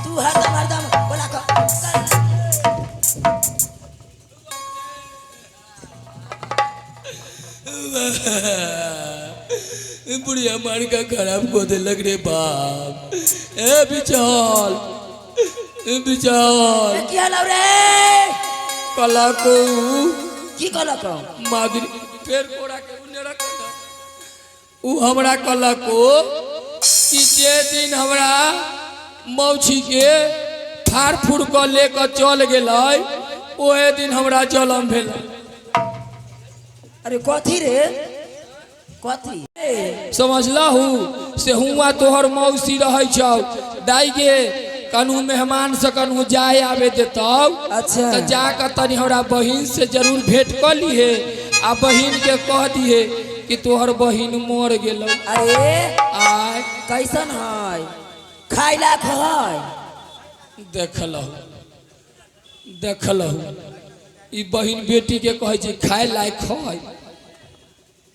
तू हरदम हरदम बोला कर। बुढ़िया मार का खराब को देलक रे बाप। ए बिचाल, ए बिचाल। ए, की हलौ रे? कला को की कहलक? माधुरी फेर कोड़ा के उने रख ना। उ हमरा कहलक कि जे दिन हमरा मौसी के फाड़ फूड़ कऽ ले कऽ चल गेलै ओहे दिन हमरा जलम भेल। अरे कथी रे, कथी? समझलहु से हुआ तोहर मौसी रहै छौ दाई के कन्हू मेहमान से कन्हू जाए आवे देतौ। अच्छा। तो जाकर तनी हमरा बहिन से जरूर भेंट कर लीहे आ बहिन के कह दिहे कि तोहर बहिन मर गेलौ। अरे आय कैसन है? खाइ लायक है? देखलहु देखलहु ई बहिन बेटी के कहै छै खाय लायक है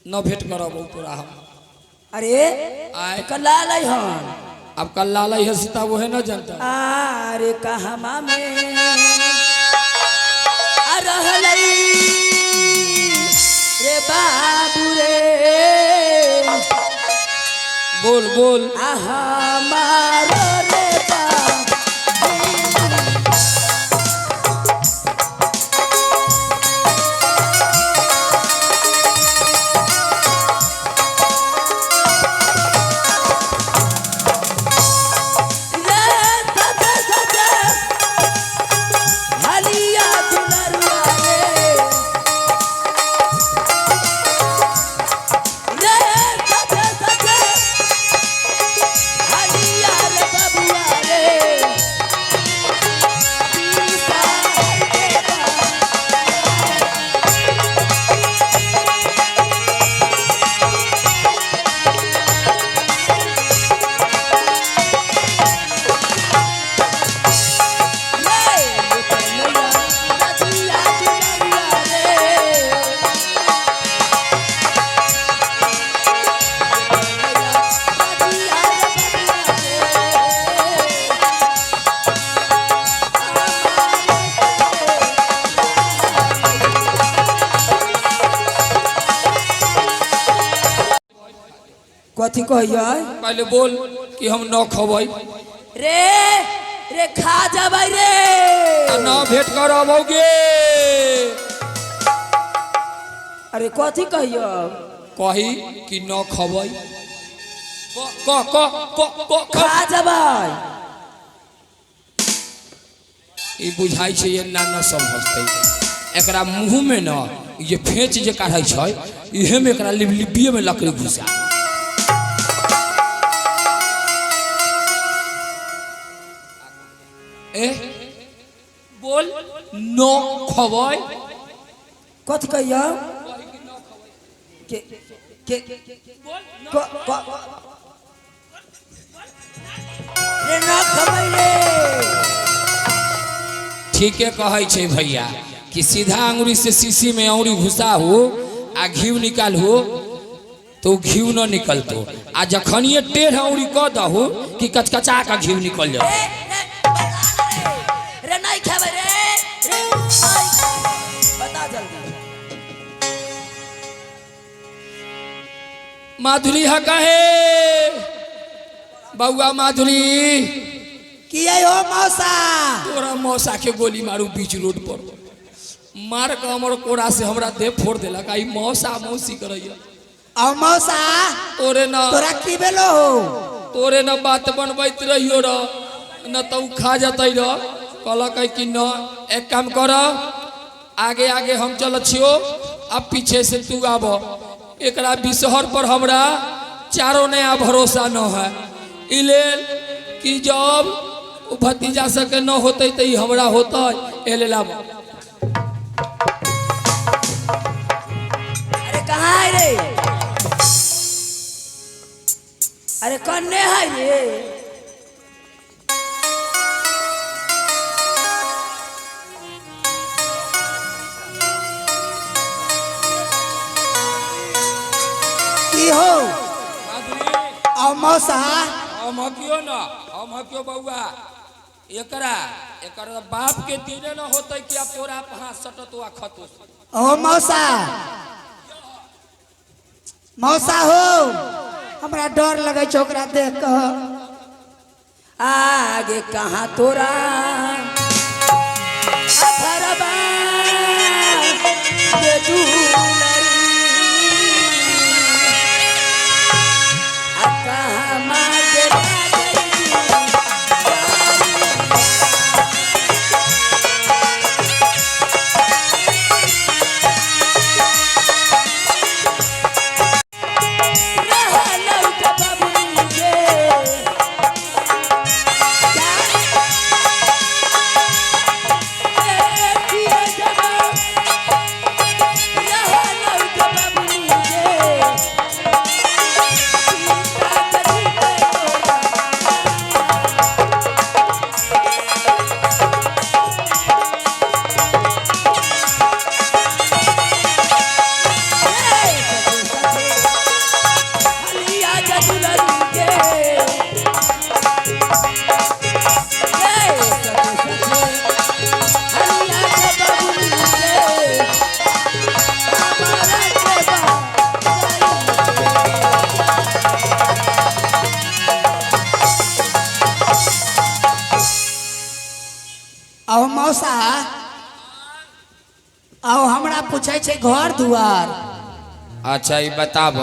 न भेंट करब तोरा हम। अरे आय कल्ला लै हन। अब कल्ला लै है सीता वो है न जनता। अरे कहमा में आ रहलै रे बाबू रे। बोल बोल। आहा मारो रे बाबू। रे सदा सदा हलिया दुलरुआ रे। रे सदा सदा हलिया रे बबुआ रे। पीसा रे बाबा। रे कन्हैया रजिया दुलरुआ रे। रजिया रे बबुआ रे। कथी कहियै? पहले बोल कि हम न खबै। रे रे खा जबै रे। आ न भेंट करबौगे। अरे कथी कहियो? कही कि न खबै। क क क क क क। खा जबै। ई बुझाइ छै एना न समझतै। एकरा मुँह में न ई जे फेंच जे काढ़ै छै इहे में एकरा लिबलिबिये में लकड़ी घुसा। ए बोल न खबै। कथी कहियो? के के क क रे न खबै रे। ठीके कहै छै भैया कि सीधा अंगुरी से शीशी में अंगुरी घुसाहू आ घी निकालहू तो घी न निकलतो आ जखनिए टेढ़ अंगुरी कऽ दहू कि कचकचा के घी निकल जाओ। ए, रे, बता ना रे। रे नहीं खेबै रे। रे नहीं। बता जल्दी। माधुरी हा कहे बउआ माधुरी। किया हो मौसा? तोरा मौसा के गोली मारू बीच रोड पर मार के हमर कोड़ा से हमरा देह फोड़ देलक। आई मौसा मौसी करैया। आ मौसा तोरे न तोरा की भेलो हो? तोरे न बात बनबैत रहियो र न त उ खा जतै र। कहलक कि न एक काम कर आगे आगे हम चल छियो अब पीछे से तू आब। एकरा बिसहर पर हमरा चारो नया भरोसा न है। ई लेल कि जब उ भतीजा सबके न होतै त ई हमरा होतै ए लेल आब। अरे कहाँ है रे? अरे कन्ने है रे? की हो माधुरी आओ मौसा हम हकियो न हम हकियो बउआ एकरा एकर बाप के दिने न होते कि अब तोरा हाथ सटत आ खतो ओ मौसा मौसा हो हमरा डर लगै छै ओकरा देख कऽ आगे कहाँ तोरा अधरबा के दुलरी। आ कहाँ मागे राजई रहलौ के बबुनी के। आओ मौसा आओ हमरा पूछै छै घर दुआर अच्छा ई बताब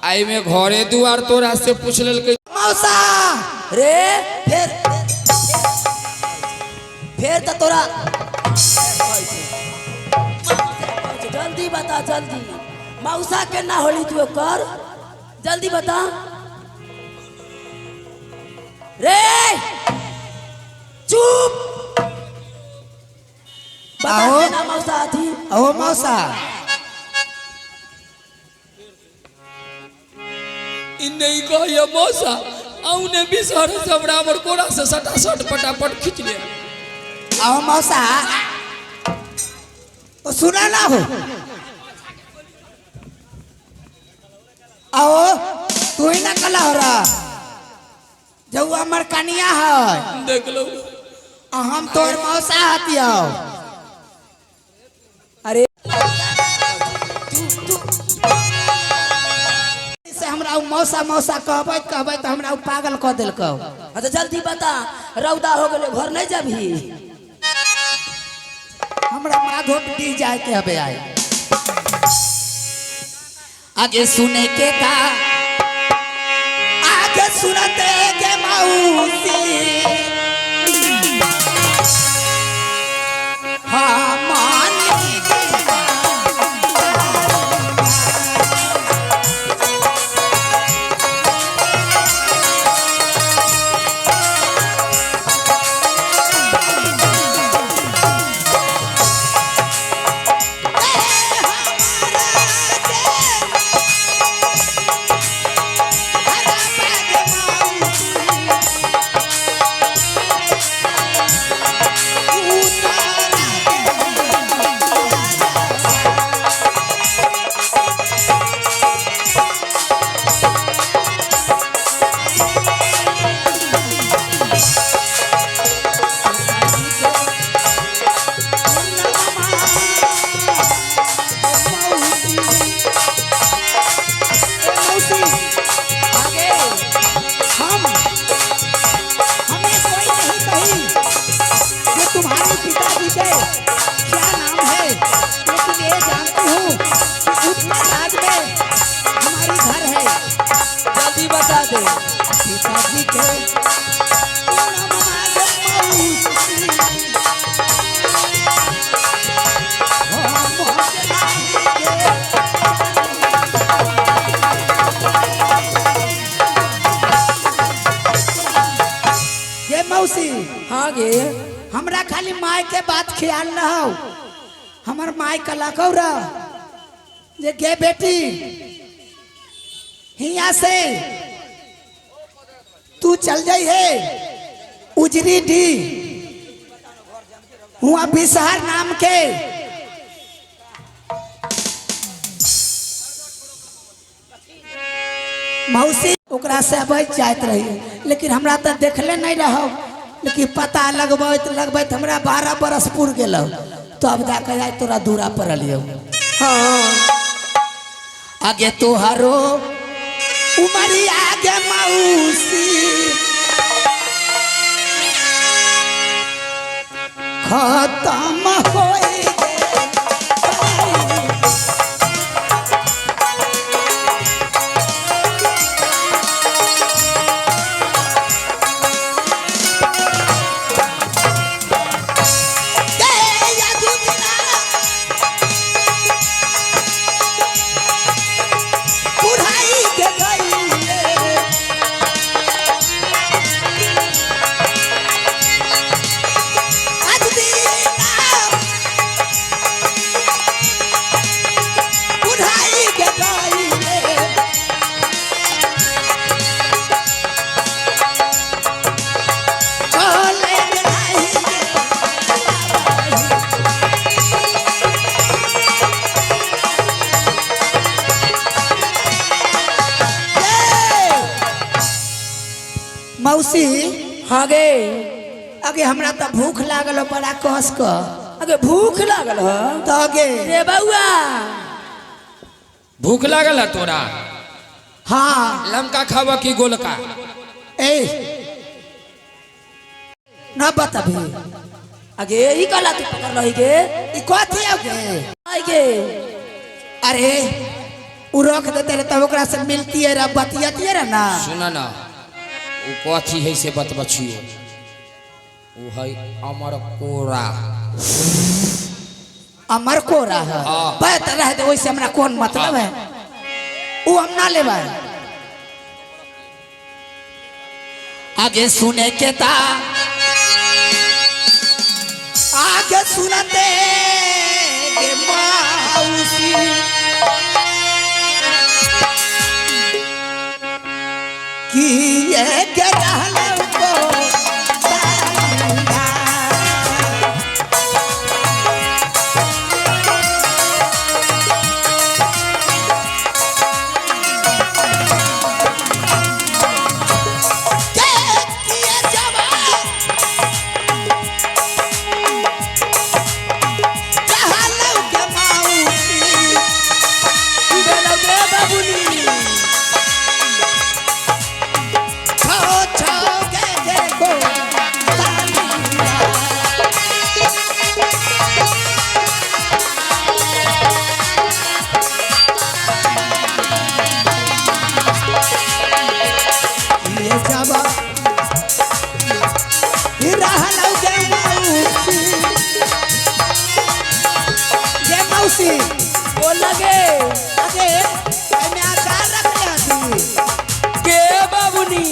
आई में घरे दुआर तोरा से पूछ लेलकै मौसा रे फेर फेर तऽ तोरा जल्दी बता जल्दी मौसा के ना होली तू कर जल्दी बता रे चुप बता आओ। के ना मौसा अथी आओ मौसा ई नहीं कहिए मौसा औने बिसहर से हमरा हमर कोरा से सटासट पटापट खींच ले आओ मौसा ओ सुना ना हो आओ तू ही ना कला हो रहा जब हमर कनिया है देख लो आ हम तोर मौसा हतियो अरे तू तू से हमरा उ मौसा मौसा कहबै कहबै तऽ हमरा उ पागल कऽ देलकौ अच्छा जल्दी बता रौदा हो गेलै घर नहीं जाबही हमरा माधव डी जाए के हबे आए आगे सुने के था आगे सुनते के मौसी हाँ मानी के आगे हम हमें कोई नहीं कही ये तुम्हारे पिताजी के क्या नाम है लेकिन ये जानती हूँ कि उत्तर राज में हमारी घर है जल्दी बता दे पिताजी के नाम माधव मौसी। हो मोहन के ये मौसी हाँ गे हमरा खाली माय के बात ख्याल न हो हमर माय कला रह जे गे बेटी हिया से तू चल जाई है उजरी डी हुआ बिसहर नाम के मौसी ओकरा से अबैत जाइत रही, लेकिन हमरा तो देखले नहीं रहो, लेकिन पता लगबैत लगबैत हमरा 12 बरस पुर गेल, तब जाके आइ तोरा दूरा पर अलियौ। हाँ आगे तोहरो उमरिया गे मौसी खत्म होई गेल। गे यदुदिना बुढ़ाई के गईले। अजदीना बुढ़ाई के गईले। चले नहीं गे। मौसी हाँ गे। अगे हमरा तो भूख लागल हो बड़ा कस क। अगे भूख लागल ह? तो अगे रे बउआ भूख लागल है तोरा? हाँ। लमका खावा की गोलका? ए न बताबी। अगे ई कला तू पकड़ रही गे? ई कथी अगे? आई गे। अरे उ रख देते रहे तब ओकरा से मिलती है रे, बतियाती है रे ना। सुन ना, उ कथी है से बतबा छियो। उ है अमर कोरा। अमर कोरा है? हाँ। बात रह दे, वैसे हमरा कौन मतलब है, उ हम ना लेबै। आगे सुने के ता आगे सुनते गे मौसी कि ये के रहलौ को तारिया। के किए जवान रहलौ के मौसी। की भेलौ गे बाबुनी? छो छो गे गे गो तालिया। ये जब रहलौ गे मौसी, गे मौसी। बोल लगे। अगे एमे अचार रखले हथी। गे बाबुनी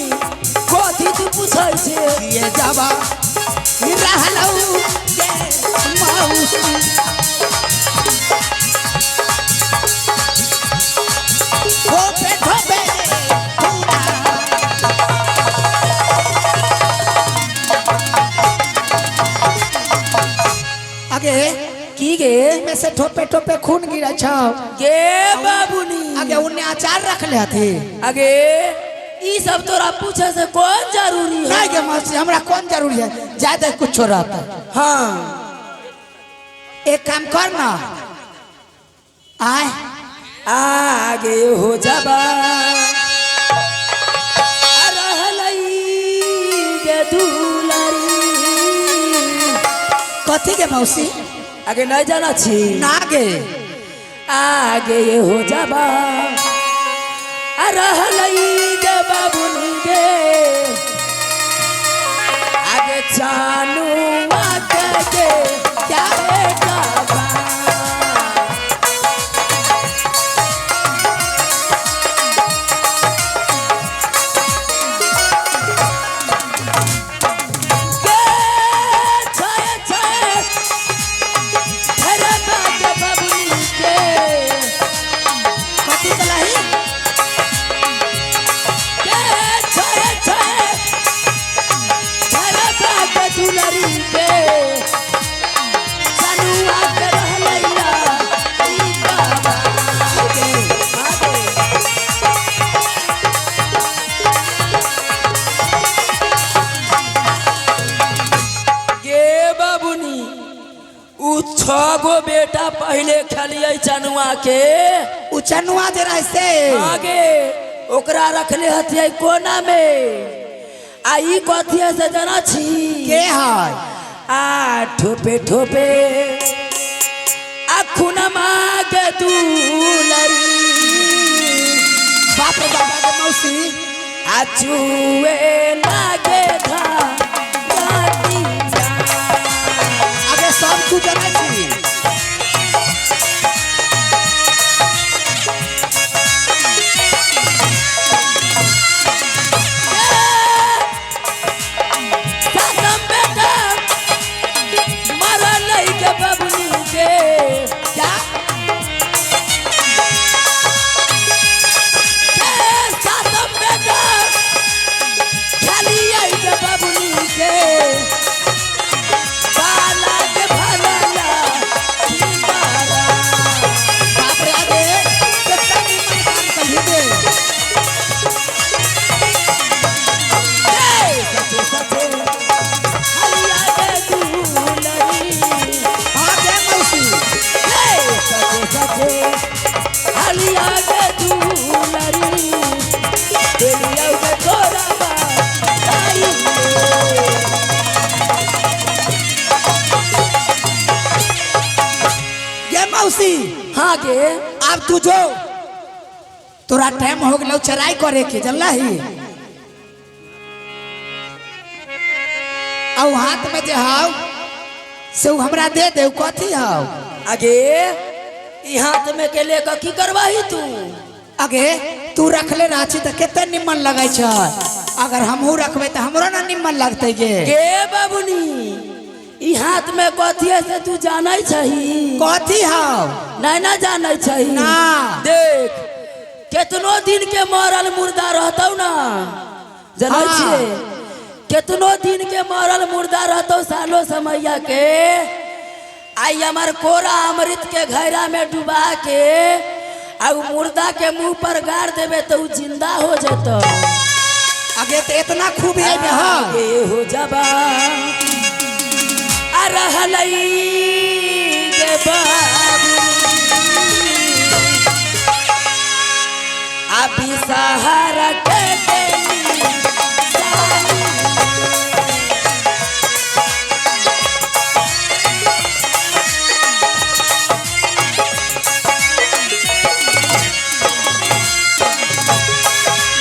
कथी तू पूछै छे? ये जब रहलौ गे मौसी ठोपे ठोपे पूरा। अगे की गे? में से ठोपे ठोपे खून गिरा छौ। गे बाबुनी अगे उन्ने अचार रखले हथी। अगे ई सब तोरा पूछे से कौन जरूरी है? नहीं गे मौसी, हमरा कौन जरूरी है, ज्यादा कुछ रहता। हाँ एक काम कर ना, आए आगे हो जाबा रहलई गे दुलारी। कथी के मौसी? आगे नहीं जाना छी? ना गे। आगे हो जाबा रहलई गे बाबुनी गे। आगे चानू आगे गे क्या? बेटा बा। गे छाया छाया भरबा गे बाबुनी के। कथी कलही? गे छाया छाया भरबा गे दुलारी। बेटा पहले खेलिए चनुआ के। उ चनुआ जे रहे से आगे ओकरा रखले हथियै कोना में, आ ई कथी है से जाना छी? के है? आ ठोपे ठोपे आ खुनमा के दुलरी। बाप रे बाप के मौसी। आ चुए लागे धा। अगे सब तू जानै छी। सातम बेटा मरल के बबनी के। क्या? के सातम बेटा खेलिए के बबनी के बाला के भरला खिमारा। बाप रे, आगे कितना निमन काम कही दे। ए, सचे सचे हलिया के दुलरी। हाँ गे मौसी। ए, सचे सचे हलिया के दुलरी देलियौ के तोरा बाई। गे मौसी। हाँ गे। अब तू जो तोरा टाइम हो गेलो चराई करे के, जानला ही। औ हाथ में जे हाव से उ हमरा दे दे, उ कथी हाव? आगे ई हाथ में के लेकर की करवाही तू? अगे तू रखले रहछी त कते निमन लगै छै, अगर हमहू रखबै त हमरो ना निमन लगतै गे। गे बाबुनी, ई हाथ में कथी है से तू जानै छही? कथी हाव? नहीं ना जानै छही? ना। देख, केतनो दिन के मरल मुर्दा रहतौ ना, जानै हाँ। छियै? केतनो दिन के मरल मुर्दा रहतौ सालो समैया के, आई हमार कोरा अमृत के घैरा में डुबा के आ उ मुर्दा के मुंह पर गाड़ देबे तो उ जिंदा हो जेतौ। अगे त इतना खूबी है में हा। आगे हो जबा आ रहलई गे बाबू आ बिसहारा के देली सानी।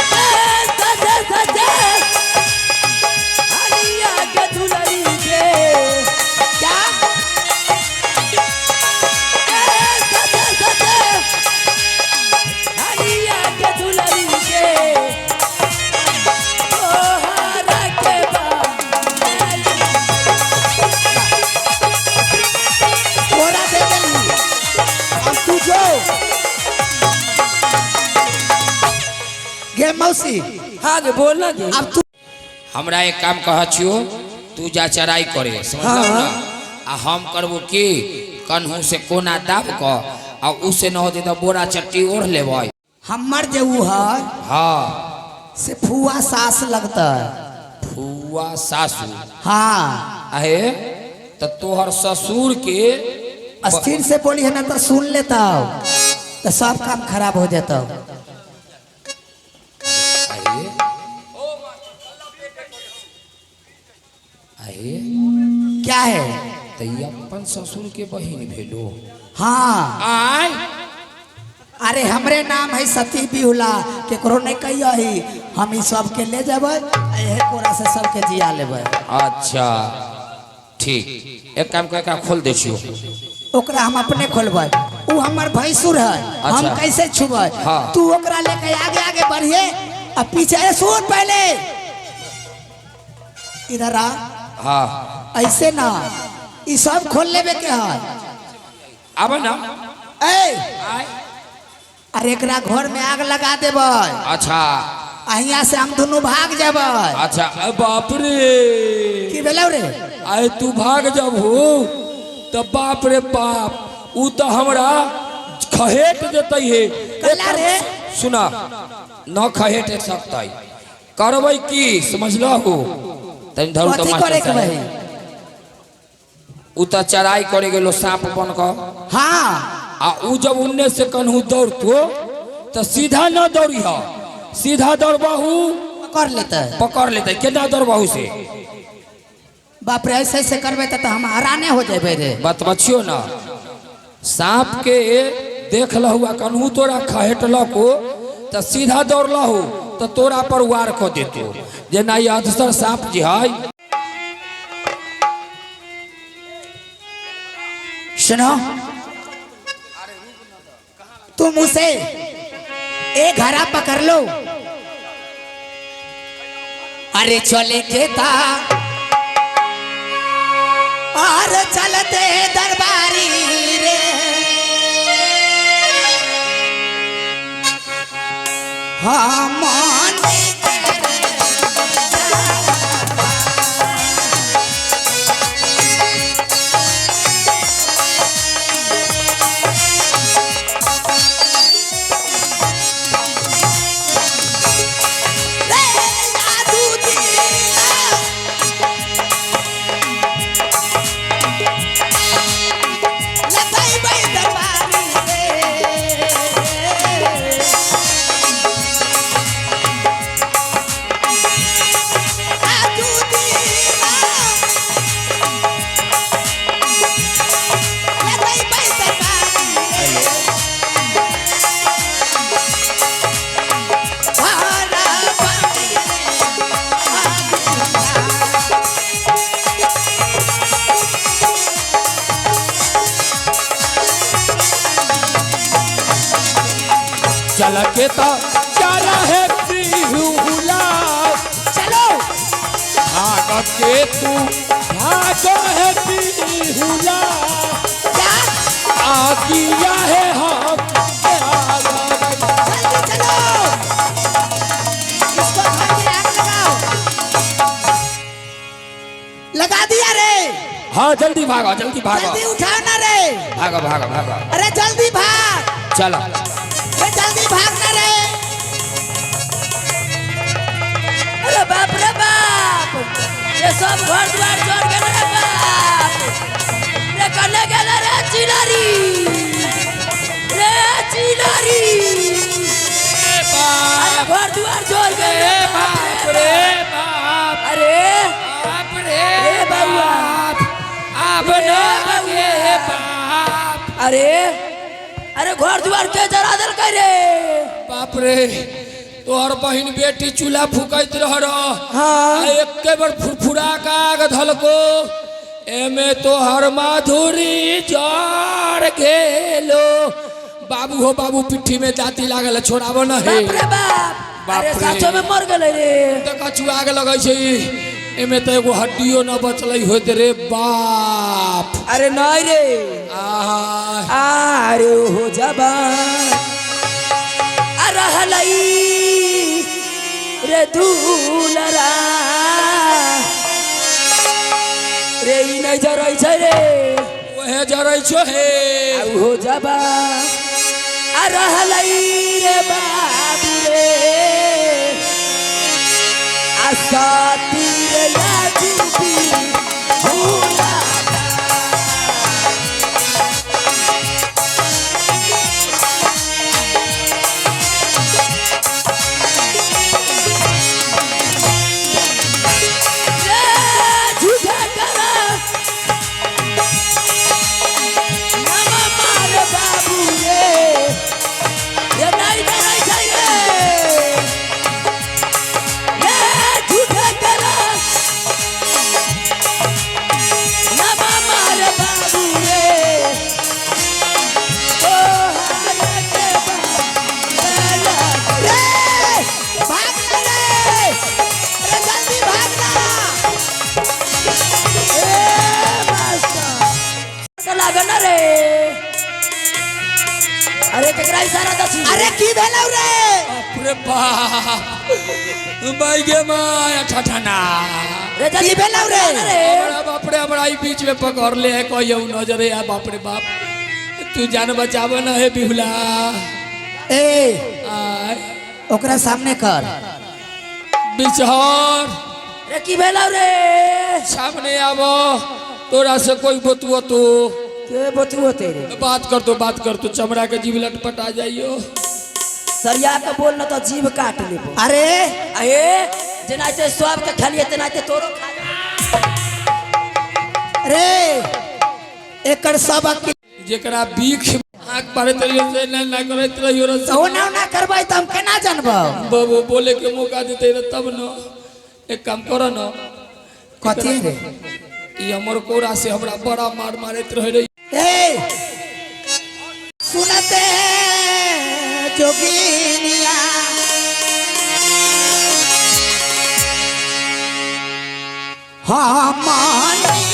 ए, सजे सजे हलिया के दुलरी के। क्या? ए, सजे सजे हलिया के दुलरी के तोहरा के बाली। तोरा दे देली, अब तू जो गे मौसी। हाँ गे, बोल ना गे। अब तू हमरा एक काम कह छियो, तू जा चराई करे, समझलौ हाँ। ना? आ हम करबो की, कन्हू से कोना दाब क आ उसे न होते तो बोरा चट्टी ओढ़ लेबै। हमर जे उ है हाँ। से फुआ सास लगता। फुआ सासू? हाँ। अहे तो तोहर ससुर के। स्थिर से बोली है ना तो सुन लेता हो तो सब काम खराब हो जाता हो। अहे अहे। क्या है? तो ई अपन ससुर के बहिन भेलो? हाँ। आय? अरे हमरे नाम है सती बिहुला, केकरो नहीं कहिए, हम ई सबके ले जेबै आ इहे कोरा से सबके जिया लेबै। अच्छा ठीक, एक काम कर, खोल दे छियो। ओकरा हम अपने खोलबै, उ हमर भैंसुर है, हम अच्छा। कैसे छुबै? हाँ। तू ओकरा लेके आगे आगे बढ़िए आ पीछे। ए सुन, पहले इधर आ। हाँ। ऐसे ना, ई सब खोल लेबे के है। आब ना। ए। आय? अरे एकरा घर में आग लगा देबै। अच्छा। आ हियां से हम दुनू भाग जेबै। अच्छा, अ बाप रे। की भेलौ रे? आए तू भाग जब हो तो बाप रे बाप, उ तो हमरा खहेट देते हे। कला रे? सुना न, खहेट सकते, करबै की समझलहु? तनि धरू तो कथी मास्टर करे के साहेब। बही? उ त चराई करे गेलो सांप बन क। हाँ। आ उ जब उन्ने से कन्हू दौड़तो त सीधा न दौड़ी ह, सीधा दौड़बहू पकड़ लेते, पकड़ लेते। केना दौड़बहू से? बाप रे, ऐसे ऐसे करबे त हम हराने हो जेबे रे। बतबछियो ना, सांप के देख लहु आ कन्हू तोरा खहेटलको त सीधा दौड़लहु त तोरा पर वार क देतो। जेना ई अधसर सांप जे है। सुनो, तुम उसे एक हरा पकड़ लो। अरे चले के ता और चलते दरबारी रे, हाँ मन रे जादू दीना लगैबै दरबारी रे। जादू दीना लगैबै दरबारी रे। भारा बारी रे आगुला। चल के ता चारा है बिहुला, चलो भाग के तू भाग है बिहुला, क्या आ किया है हम जल्दी चलो, इसको घर में आग लगाओ। लगा दिया रे। हाँ जल्दी भागो, जल्दी भागो, जल्दी उठाओ ना रे। भागो भागो भागो, अरे जल्दी भाग। चलो अरे जल्दी भाग ना रे। अरे बाप रे बाप, ये सब घर द्वार छोड़ गेल रे बाप रे। कने गेल रे चिलारी रे, चिलारी। अरे घर द्वार छोड़ गेल रे बाप रे बाप, अरे बाप रे रे बउआ, बाप, आब रे ना बउआ। गे बाप। अरे अरे घर द्वार के जरा देलकै रे। बाप रे, तोहर बहिन बेटी चूल्हा फूकैत रह रह। हाँ। आ एके बेर फुरफुरा के आग धलको, एमे तोहर माधुरी जर गेलो। बाबू हो बाबू, पिट्ठी में दाती लागल, छोड़ाबो न हे। बाप रे बाप, बाप अरे रे। साचो में मर गेलै रे। तऽ कछु आग लगै छै, एमे तऽ एगो हड्डियो न बचलै होइत रे बाप। अरे नहीं रे, आहा। अरे हो जबा रहलई रे दूलरा रे, ई नहीं जरै छै रे। ओहे जरै छो हे। आउ हो जबा रहलई रे बाबू रे, आ साथी रे यादूबी भूला। रे झूठा करा नम मार बाबू रे, ये नहीं डरै छै रे। रे झूठा करा नम मार बाबू रे, ओ हार के बाबू रे भाग ना रे, अरे जल्दी भाग ना। लागल ना रे। अरे केकरा इशारा दछी? अरे की भेलौ रे? बाप रे बाप, माय गे my, ठठना। रे जल्दी की भेलौ रे? रे बड़ा बाप रे, हमरा ई बीच में पकड़ ले है कहियो नजरे आ। बाप रे बाप, तू जान बचाबो न हे बिहुला। ए आय ओकरा सामने कर। बिचहर रे की भेलौ रे? सामने आबो। तोरा से कोई बतुआ तो के बतुओ तेरे बात कर तो बात कर तो चमड़ा के जीभ लटपटा जाइयो। सरिया के बोल न तो जीभ काट लेबो। अरे अरे जेनाते सब के खालिए तेनाते तोरो खा। अरे एकर सब अकिल जेकरा बीख आंख पारैत रहियो से ना ना करैत रहियो रे। ओना ओना करबै त हम केना जानबौ? बाबू बोले के मौका देते रे तब न। एक काम कर न। कथी रे? ई हमर कोरा से हमरा बड़ा मार मारैत रहे रे। ए सुनते जोगिनिया हाँ मानी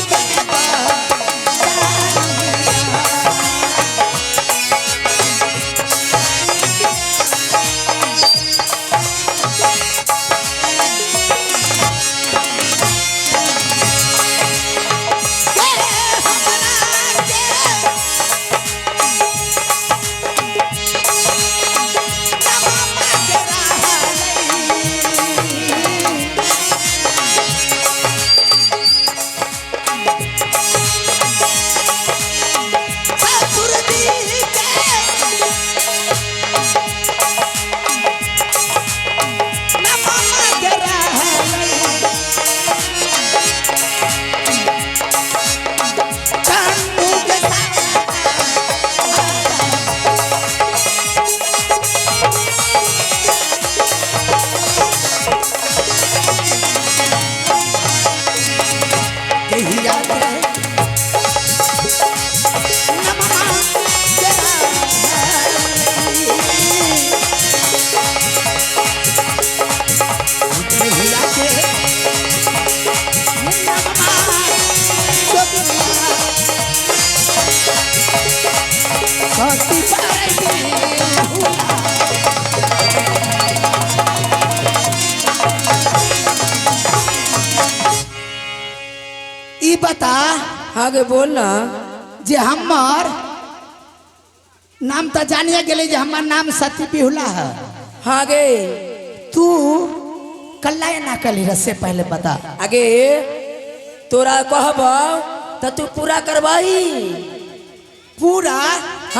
बता आगे बोल ना। जे हमर नाम तो जानिए गेले जे हमर नाम सती बिहुला है। आगे तू कल्ला ना कली से पहले बता। आगे तोरा कहब तो तू पूरा करवाई। पूरा?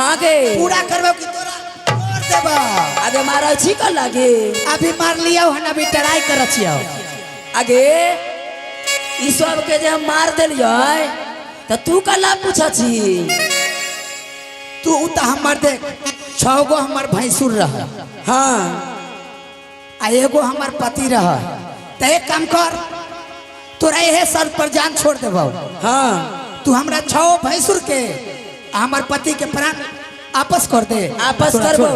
आगे पूरा करबो कि तोरा मार देबा? आगे मारै छी कल लागे? अभी मार लियो हन, अभी ट्राई कर छियो। आगे ई सब के जे हम मार देलियै त तू कला पूछ छी? तू त हमर देख 6 गो हमर भैंसुर रह। हाँ आ एगो हमर पति रह। त एक काम कर, तोरा इहे शर्त पर जान छोड़ देबौ। हाँ तू हमरा 6 भैंसुर के आ हमर पति के प्राण आपस कर दे। आपस करबो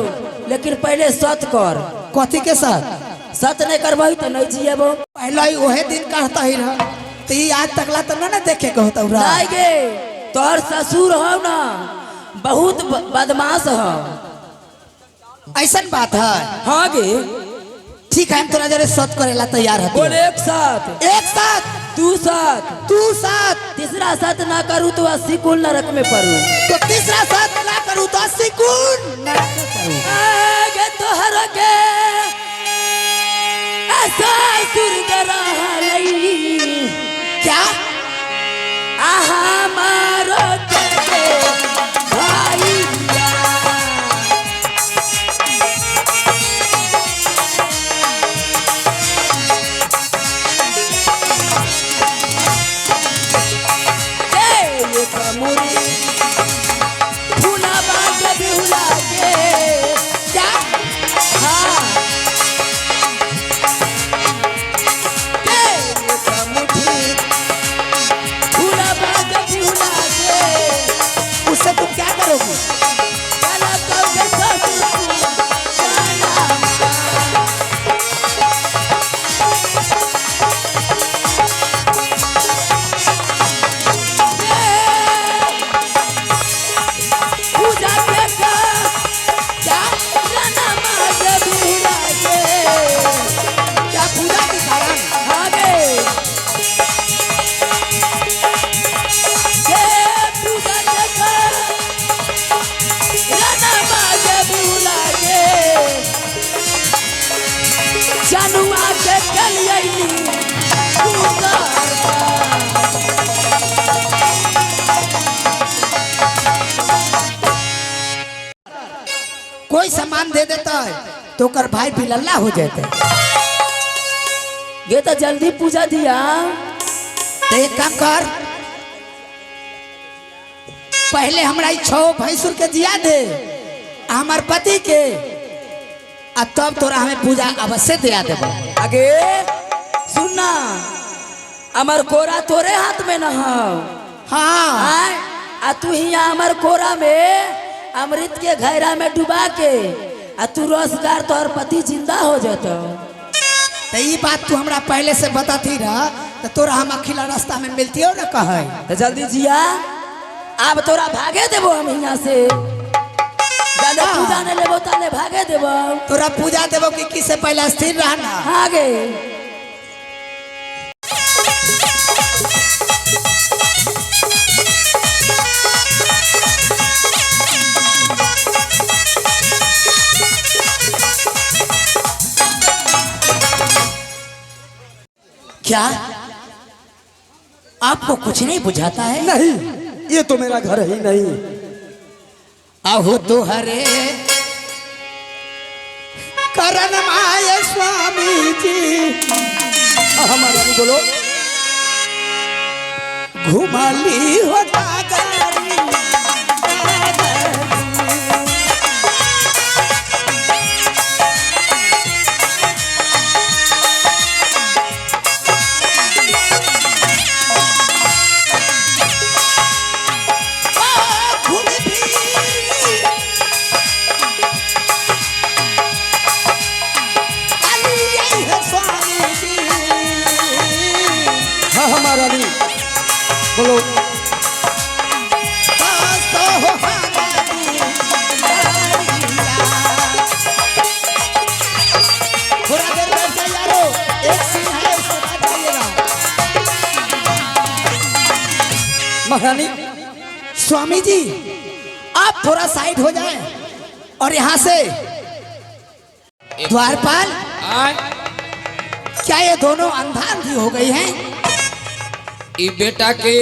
लेकिन पहले सत कर। कथी के सत? सत नहीं करबही त नहीं जियबो। पहले ही ओहे दिन कहता ही रह तो ई आज तकला तो ना देखे के होता रहा। नहीं गे तोहर ससुर हो ना बहुत बदमाश हो। ऐसन बात है? हाँ गे ठीक है, हम तोरा जरे सत करेला तैयार है। बोल एक साथ। एक साथ, दू साथ, दू साथ, तीसरा साथ ना करूँ तो 80 कुल नरक में पड़ू। तो तीसरा साथ ना करूँ तो 80 कुल नरक में पड़ू। आगे तोहर के ससुर गरहलई। क्या? आहा मारो के भाईया। ए कमुरी फूला बाग बिहुला के। क्या? हाँ पान दे देता है तो ओकर भाई बिलल्ला हो जाते। ये तो जल्दी पूजा दिया। तो एक काम कर, पहले हमरा ई 6 भैंसुर के जिया दे आ हमार पति के, आ तब तोरा हमें पूजा अवश्य दिया देबो। आगे सुनना, अमर कोरा तोरे हाथ में न हो। हाँ। आय आ तू हिया अमर कोरा में अमृत के घैरा में डुबा के आ तू रोजगार तोहर पति जिंदा हो जतो। तो ई बात तू हमरा पहले से बताती रहा तो तोरा हम अखिला रास्ता में मिलती हो ना कहे। तो जल्दी जिया, अब तोरा भागे देबो हम हिया से। जाने हाँ। पूजा ने लेबो ताले भागे देबो। तोरा पूजा देबो कि किसे पहले स्थिर रहना। आगे क्या आपको कुछ नहीं बुझाता है? नहीं, ये तो मेरा घर ही नहीं। अहो तुहरे करण my Swami ji, हमारा भी बोलो। घुमाली हो नागरी। घूमी फिरी अली आई है स्वामी जी। हाँ हमारा भी बोलो। बस हो हमारी दरिया। थोड़ा देर बैठ जाओ यारो, एक सीन है उसके बाद जाइएगा। महारानी स्वामी जी आप थोड़ा साइड हो जाएं और यहाँ से द्वारपाल, आय क्या ये दोनों अंधा अंधी हो गई हैं? ई बेटा के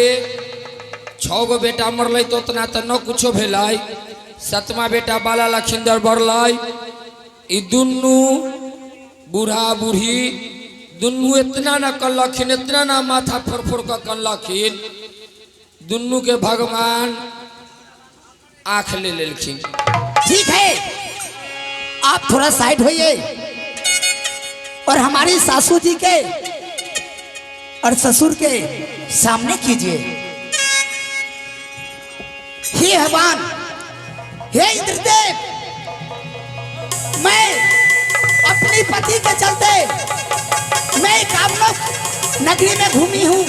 6 गो बेटा मरलै तो उतना तो न कुछो भेलै। 7वां बेटा बाला लखिंदर बढ़लै। ई दुनू बूढ़ा बूढ़ी दुनू इतना न कलखिन, इतना न माथा फोड़ फोड़ के कलखिन, दुनू के भगवान आँख ले लेलखिन। ठीक है, आप थोड़ा साइड होइए और हमारी सासू जी के और ससुर के सामने कीजिए। हे भगवान, हे इंद्रदेव, मैं अपनी पति के चलते मैं कामलोक नगरी में घूमी हूँ,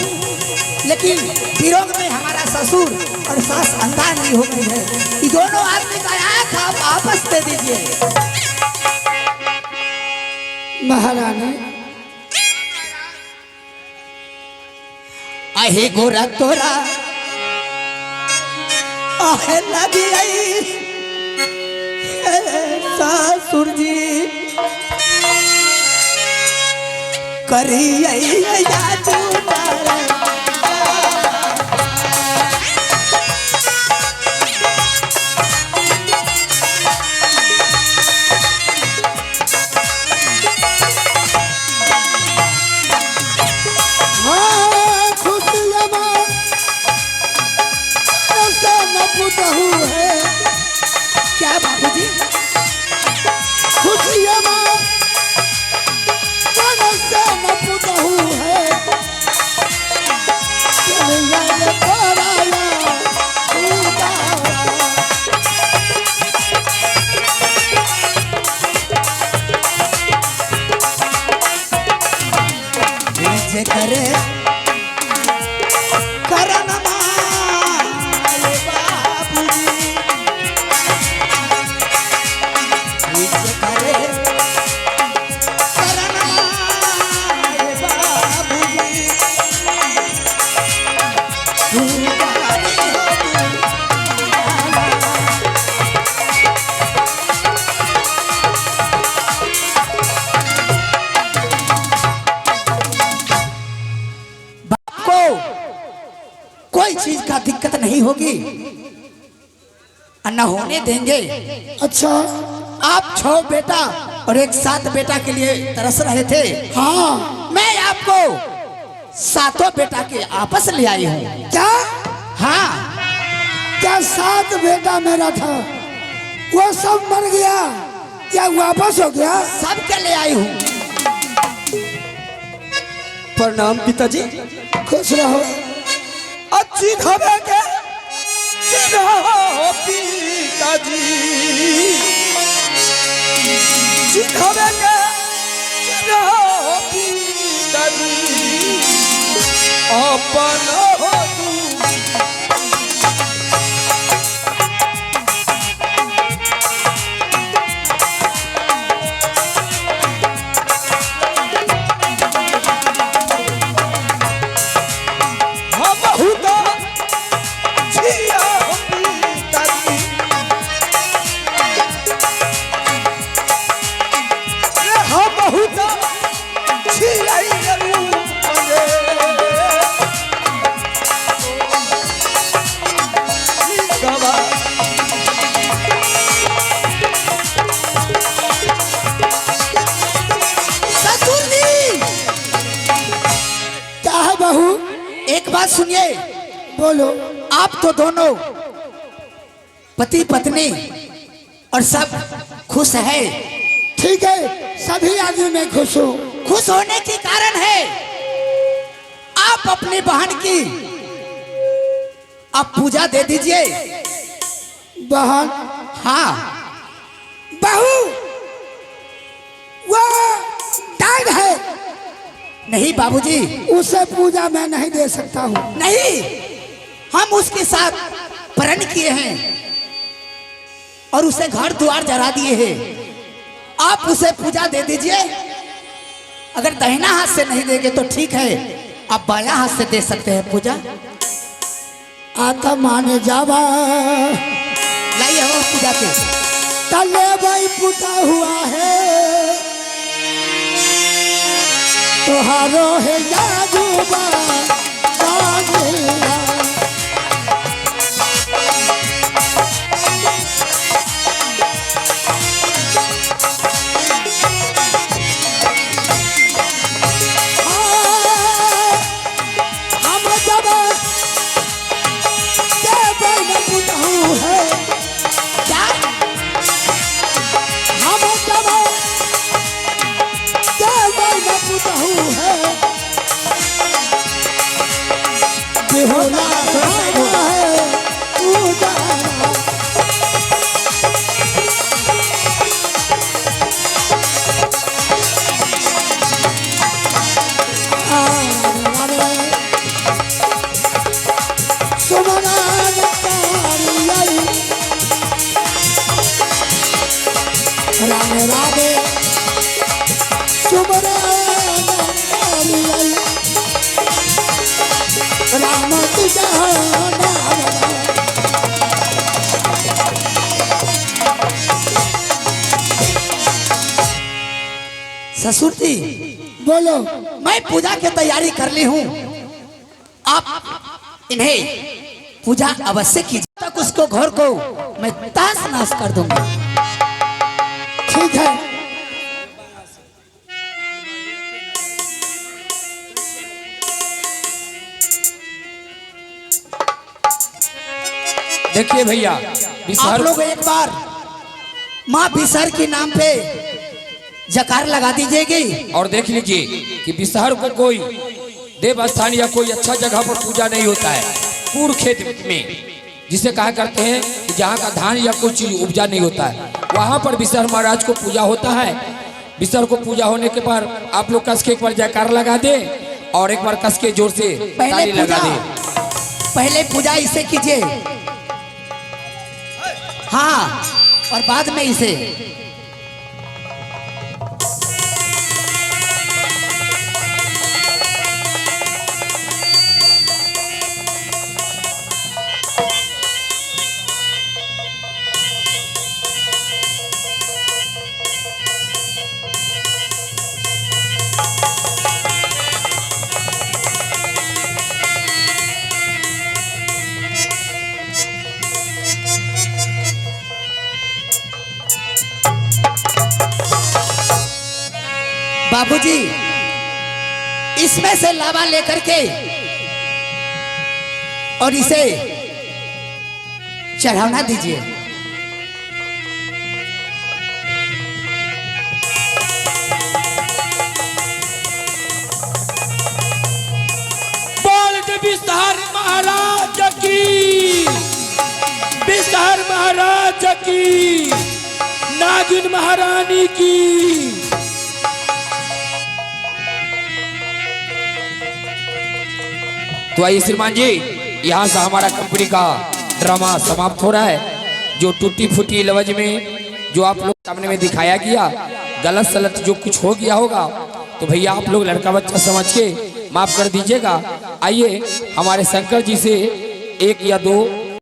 लेकिन विरोग में हमारा ससुर और सास अंधा नहीं हो गई है। ये दोनों आदमी का आंख आप आपस दे दीजिए। महारानी आहे गोरा तोरा आहे लगी आई ससुर जी करी आई या चूड़ा। हाँ खुशियाँ ऐसा न पुतहू है। क्या बाबूजी? खुशियाँ ऐसा न पुतहू है। चलिया ये पराया उदारा। जे करे करन माय बाबूजी, जे करे करन माय बाबूजी, तू बारी हो तू को कोई चीज का दिक्कत नहीं होगी और न होने देंगे। अच्छा। आप 6 बेटा और एक 7 बेटा के लिए तरस रहे थे। हाँ। मैं आपको 7 बेटा के आपस ले आई हूँ। क्या? हाँ। क्या 7 बेटा मेरा था वो सब मर गया या वापस हो गया? सबके ले आई हूँ। प्रणाम पिताजी। खुश रहो। अच्छी खबर के चिन्ह पिताजी, चिन्ह के चिन्ह पिताजी, अपन हो तू। ससुर जी। क्या है बहू? एक बात सुनिए। बोलो। आप तो दोनों पति पत्नी और सब खुश है। ठीक है, सभी आदमी मैं खुश हूँ। खुश होने के कारण है आप अपनी बहन की आप पूजा दे दीजिए। बहन? हाँ। बहू वो डांग है। नहीं बाबूजी, उसे पूजा मैं नहीं दे सकता हूँ। नहीं, हम उसके साथ प्रण किए हैं और उसे घर द्वार जरा दिए हैं। आप उसे पूजा दे दीजिए। अगर दाहिना हाथ से नहीं देंगे तो ठीक है, आप बायां हाथ से दे सकते हैं पूजा। आता माने जावा लाइए हो पूजा के तले भाई पुता हुआ है तुहारो है जादूबा बागिया। हम जब के बन पुतहू है, क्या? हम जब के बन पुतहू है बेहोला है उजाला। राम राधे सुमरान राम तुझा नाम। ससुर जी बोलो। मैं पूजा की तैयारी कर ली हूँ, आप इन्हें पूजा अवश्य कीजिए। तक उसको घर को मैं ताश नाश कर दूंगा। ठीक है। देखिए भैया, आप लोग एक बार माँ बिसहर के नाम पे जकार लगा दीजिएगी। और देख लीजिए कि बिसहर को कोई देव स्थान या कोई अच्छा जगह पर पूजा नहीं होता है। पूर खेत में जिसे कहा करते हैं कि जहाँ का धान या कोई चीज उपजा नहीं होता है, वहाँ पर बिसहर महाराज को पूजा होता है। बिसहर को पूजा होने के बाद आप लोग कस के एक बार जयकार लगा दे और एक बार कस के जोर से ताली लगा दे। पहले पूजा इसे कीजिए, हाँ, और बाद में इसे। बाबूजी, इसमें से लावा लेकर के और इसे चढ़ावना दीजिए। बोल दे विस्तार महाराज की, विस्तार महाराज की, नागिन महारानी की। तो आइए श्रीमान जी, यहाँ से हमारा कंपनी का ड्रामा समाप्त हो रहा है। जो टूटी फूटी लवज में जो आप लोग सामने में दिखाया गया, गलत सलत जो कुछ हो गया होगा तो भैया आप लोग लड़का बच्चा समझ के माफ कर दीजिएगा। आइए हमारे शंकर जी से एक या दो